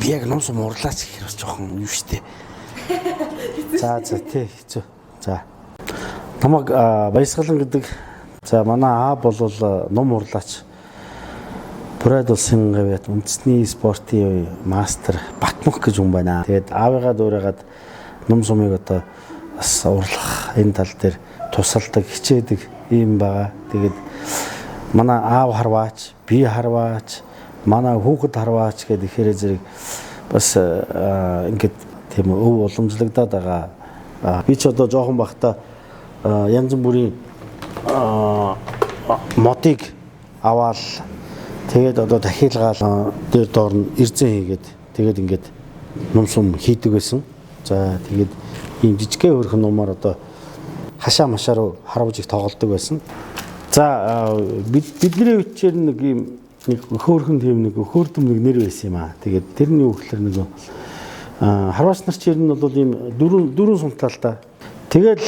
Би яг ном сум урлаач гэхээр бас жоохон юу штэ. За за тий хэцүү. За. Намайг Баясгалан гэдэг. За манай аа бол ном урлаач. Бурайд улсын гавьяат үндэсний спортын мастер Батмөх гэж хүн байна. Тэгээд аавыгаа дуурайгаад ном сумыг одоо бас урлах энэ тал дээр тусалдаг, хичээдэг ийм байгаа. Тэгээд манай аав харваач, би харваач, манай хүүхэд харваач гэдэг ихээр зэрэг бас ингээд тийм өв уламжлагдаад байгаа. Би ч одоо жоохон байхдаа янз бүрийн модыг аваал тэгээд одоо дахиалгаал дээр доор нь эрзэн хийгээд тэгээд ингээд ном сум хийдэг байсан. За тэгээд ийм жижигхэн хөрхөн нумаар одоо хашаа машаа руу харавж их тоглолдог байсан. За бидний үеэр нэг ийм нэг хөөрхөн тийм нэг хөөрдөм нэг нэр байсан юм аа. Тэгээд тэрний юу гэхээр нэг харваач нар чи ер нь бол ийм дөрвөн сумтай л та. Тэгэл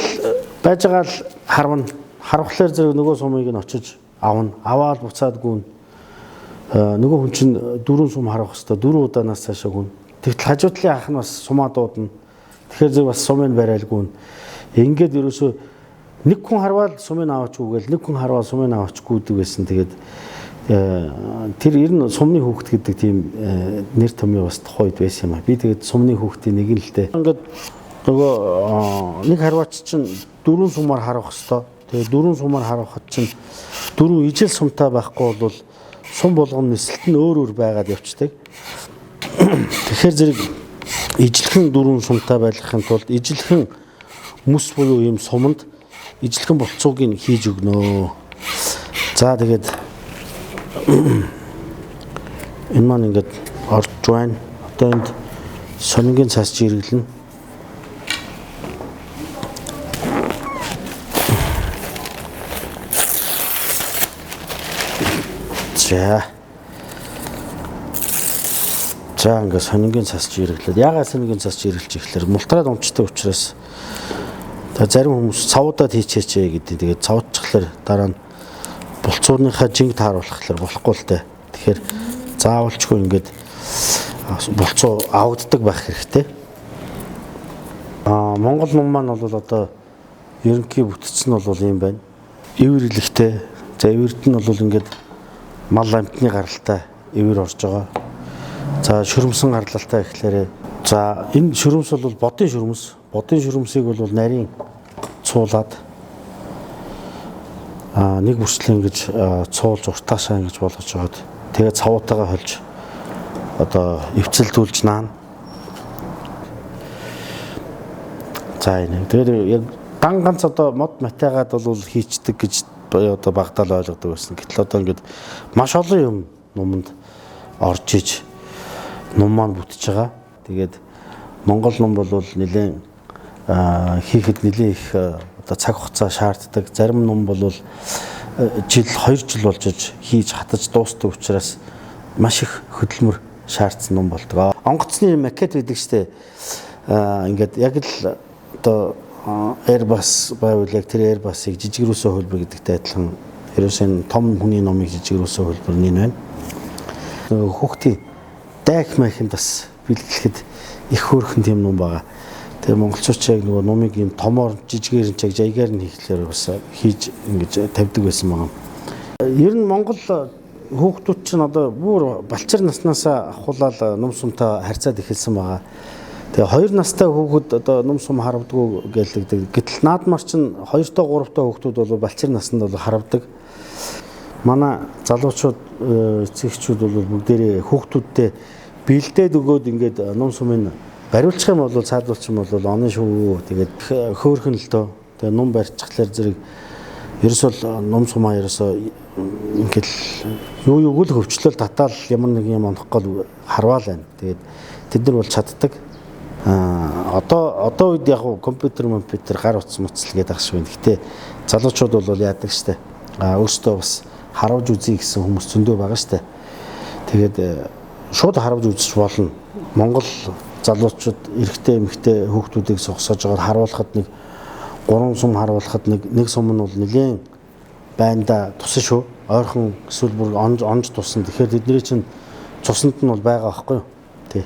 байж байгаа л харвна. Харвахлаар зэрэг нөгөө сумыг нь очиж авна. Аваад буцаад гүн. Нөгөө хүн чинь дөрвөн сум харах хэвээр дөрвөн удаанаас цаашаа гүн. Тэгтэл хажуу талын ах нь бас сумаа дуудана. Тэгэхээр зэрэг бас сумыг барайл гүн. Ингээд ерөөсөө нэг хүн харвал сумыг аваач үгээл нэг хүн харвал сумыг аваач гүдэг байсан. Тэгээд тэр ер нь сумны хүүхэд гэдэг тийм нэр томьёо бас тухайн үед байсан юм а. Би тэгээд сумны хүүхдийн нэг нь л дээ. Ингээд нөгөө нэг харваач чинь дөрвөн сумаар харах хэвээр. Тэгээд дөрвөн сумаар харахад чинь дөрвөн ижил сумтай байхгүй бол сум болгоно нислэлт нь өөр өөр байгаад явцдаг. Тэгэхээр зэрэг ижилхэн дөрвөн сумтай байлгахын тулд ижилхэн мэс буюу ийм суманд ижилхэн болцоог нь хийж өгнө. За тэгээд энэ маань ингээд орж байна. Одоо энд сонингийн цаас жирэглэнэ. За. За ингээд сонингийн цаас жирэглээд. Яагаад сонингийн цаас жирэглэж ихлээр мултраад унцдаг учраас та зарим хүмүүс цавуудаад хийчээч гэдэг. Тэгээд цавуудчихлаар дараа нь булцуурныхаа жинг тааруулахлаар болохгүй л дээ. Тэгэхээр заавалчгүй ингээд булцуу авагддаг байх хэрэгтэй. Монгол ном маань бол одоо ерөнхий бүтц нь бол ийм байна. Ивэрлэгтэй. За ивэрд нь бол ингээд мал амтны гаралтай ивэр орж байгаа. За шүрмсэн гарлалтай гэхлээрээ за энэ шүрмс бол бодын шүрмс. Бодын шүрмсийг бол нарийн цуулаад нэг бүрчлэн ингэж цуулж уртаашаа ингэж болгож жоод тэгээ цавуутайгаа холж одоо эвцэлдүүлж наана. За энэ. Тэгээд яг дан ганц одоо мод матайгаад бол хийчдэг гэж одоо багтаал ойлгодог байсан. Гэтэл одоо ингээд маш олон юм нуманд орж иж нум маань бүтэж байгаа. Тэгээд Монгол ном бол нэлээд хийхэд нэлээд их одоо цаг хугацаа шаарддаг. Зарим ном бол жил 2 жил болж иж хийж хатаж дуустдаг учраас маш их хөдөлмөр шаардсан ном болдог. Онгоцны макет гэдэг штэ ингээд яг л одоо Airbus байвал яг тэр Airbus-ыг жижигрүүсэн хөлбөр гэдэгтэй адилхан ерөөсөө энэ том хүний номыг жижигрүүсэн хөлбөр нь байна. Хүүхдийн дайх майханд бас бэлгэлэхэд их хөөрхөн тийм ном байгаа. Тэгээ монголчууд яг нөгөө номыг юм томоор жижигээр нь чаг жаягаар нь хийхлээр бас хийж ингэж тавьдаг байсан байгаа. Ер нь Монгол хүүхдүүд чинь одоо бүр балчир наснаас ахуулаад ном сумтай харьцаад эхэлсэн байгаа. Тэгээ 2 настай хүүхэд одоо ном сум харавдгүй гэлэгдэг. Гэтэл наадмаар чинь 2-тоо 3-тоо хүүхдүүд бол балчир наснд бол харавдаг. Манай залуучууд эцэгчүүд бол бүгдээрээ хүүхдүүдтэй бэлдээд өгөөд ингээд ном сумыг бариулчих юм бол цаадуулчих юм бол онно шүү. Тэгээд хөөхөн л дөө. Тэгээ ном барьчихлаар зэрэг ерөөсөө ном сумаа ерөөсөө ингээд юу юуг л хөвчлөл татаал ямар нэг юм онохгүй гол харваал байна. Тэгээд тэд нар бол чаддаг. Одоо үед яг компьютер гар утас муцал гэдэг ах шиг байна. Гэтэ залуучууд бол яадаг штэ. Өөрсдөө бас харавж үзье гэсэн хүмүүс зөндөө байгаа штэ. Тэгээд шууд харавж үзэж болно. Монгол залуучууд эрэгтэй эмэгтэй хүүхдүүдийг согсоож байгаа харуулхад нэг 3 сум харуулхад нэг сум нь бол нэлээд байнда тусан шүү. Ойрхон эсвэл бүр онж тусна. Тэгэхээр тэдний чинь цуснд нь бол байгаа байхгүй юу? Тий.